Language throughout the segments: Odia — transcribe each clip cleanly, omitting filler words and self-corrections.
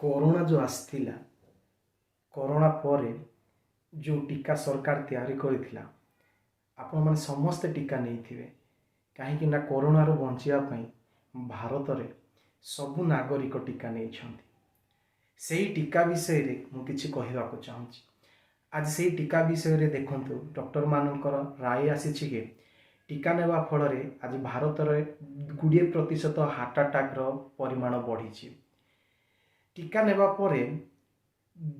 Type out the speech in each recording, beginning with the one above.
କରୋନା ଯେଉଁ ଆସିଥିଲା, କରୋନା ପରେ ଯେଉଁ ଟୀକା ସରକାର ତିଆରି କରିଥିଲା, ଆପଣମାନେ ସମସ୍ତେ ଟୀକା ନେଇଥିବେ, କାହିଁକି ନା କରୋନାରୁ ବଞ୍ଚିବା ପାଇଁ ଭାରତରେ ସବୁ ନାଗରିକ ଟୀକା ନେଇଛନ୍ତି। ସେଇ ଟୀକା ବିଷୟରେ ମୁଁ କିଛି କହିବାକୁ ଚାହୁଁଛି ଆଜି। ସେଇ ଟୀକା ବିଷୟରେ ଦେଖନ୍ତୁ, ଡକ୍ଟରମାନଙ୍କର ରାୟ ଆସିଛି କି ଟୀକା ନେବା ଫଳରେ ଆଜି ଭାରତରେ 20% ହାର୍ଟ ଆଟାକ୍ର ପରିମାଣ ବଢ଼ିଛି। ଟୀକା ନେବା ପରେ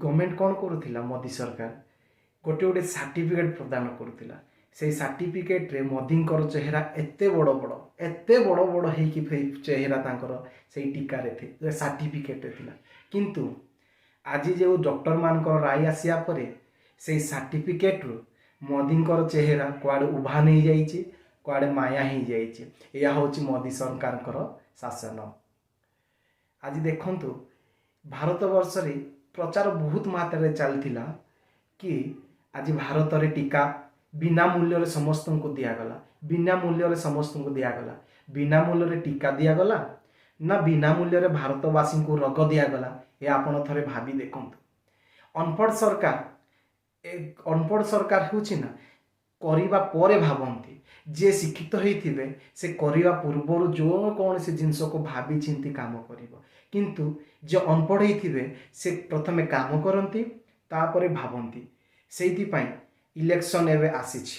ଗଭର୍ଣ୍ଣମେଣ୍ଟ କ'ଣ କରୁଥିଲା? ମୋଦି ସରକାର ଗୋଟେ ଗୋଟେ ସାର୍ଟିଫିକେଟ୍ ପ୍ରଦାନ କରୁଥିଲା। ସେଇ ସାର୍ଟିଫିକେଟ୍ରେ ମୋଦିଙ୍କର ଚେହେରା ଏତେ ବଡ଼ ବଡ଼, ଏତେ ବଡ଼ ବଡ଼ ହେଇକି ଚେହେରା ତାଙ୍କର ସେଇ ଟୀକାରେ ସାର୍ଟିଫିକେଟ୍ରେ ଥିଲା। କିନ୍ତୁ ଆଜି ଯେଉଁ ଡକ୍ଟରମାନଙ୍କର ରାୟ ଆସିବା ପରେ ସେଇ ସାର୍ଟିଫିକେଟ୍ରୁ ମୋଦିଙ୍କର ଚେହେରା କୁଆଡ଼େ ଉଭା ନେଇଯାଇଛି, କୁଆଡ଼େ ମାୟା ହେଇଯାଇଛି। ଏହା ହେଉଛି ମୋଦି ସରକାରଙ୍କର ଶାସନ। ଆଜି ଦେଖନ୍ତୁ, ଭାରତବର୍ଷରେ ପ୍ରଚାର ବହୁତ ମାତ୍ରାରେ ଚାଲିଥିଲା କି ଆଜି ଭାରତରେ ଟୀକା ବିନା ମୂଲ୍ୟରେ ସମସ୍ତଙ୍କୁ ଦିଆଗଲା, ବିନା ମୂଲ୍ୟରେ ସମସ୍ତଙ୍କୁ ଦିଆଗଲା। ବିନା ମୂଲ୍ୟରେ ଟୀକା ଦିଆଗଲା ନା ବିନା ମୂଲ୍ୟରେ ଭାରତବାସୀଙ୍କୁ ରୋଗ ଦିଆଗଲା, ଏ ଆପଣ ଥରେ ଭାବି ଦେଖନ୍ତୁ। ଅନପଢ଼ ସରକାର, ଏ ଅନପଢ଼ ସରକାର ହେଉଛି ନା କରିବା ପରେ ଭାବନ୍ତି। ଯିଏ ଶିକ୍ଷିତ ହେଇଥିବେ, ସେ କରିବା ପୂର୍ବରୁ ଯେଉଁ କୌଣସି ଜିନିଷକୁ ଭାବି ଚିନ୍ତି କାମ କରିବ। କିନ୍ତୁ ଯିଏ ଅନପଢ଼ ହେଇଥିବେ, ସେ ପ୍ରଥମେ କାମ କରନ୍ତି, ତାପରେ ଭାବନ୍ତି। ସେଇଥିପାଇଁ ଇଲେକ୍ସନ୍ ଏବେ ଆସିଛି,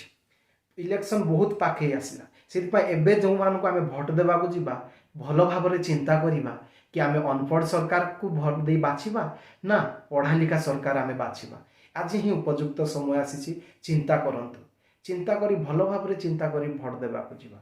ଇଲେକ୍ସନ୍ ବହୁତ ପାଖେଇ ଆସିଲା। ସେଥିପାଇଁ ଏବେ ଯେଉଁମାନଙ୍କୁ ଆମେ ଭୋଟ ଦେବାକୁ ଯିବା, ଭଲ ଭାବରେ ଚିନ୍ତା କରିବା କି ଆମେ ଅନପଢ଼ ସରକାରକୁ ଭୋଟ ଦେଇ ବାଛିବା ନା ପଢ଼ାଲିଖା ସରକାର ଆମେ ବାଛିବା। ଆଜି ହିଁ ଉପଯୁକ୍ତ ସମୟ ଆସିଛି। ଚିନ୍ତା କରନ୍ତୁ, ଚିନ୍ତା କରି, ଭଲ ଭାବରେ ଚିନ୍ତା କରି ଭୋଟ ଦେବାକୁ ଯିବା।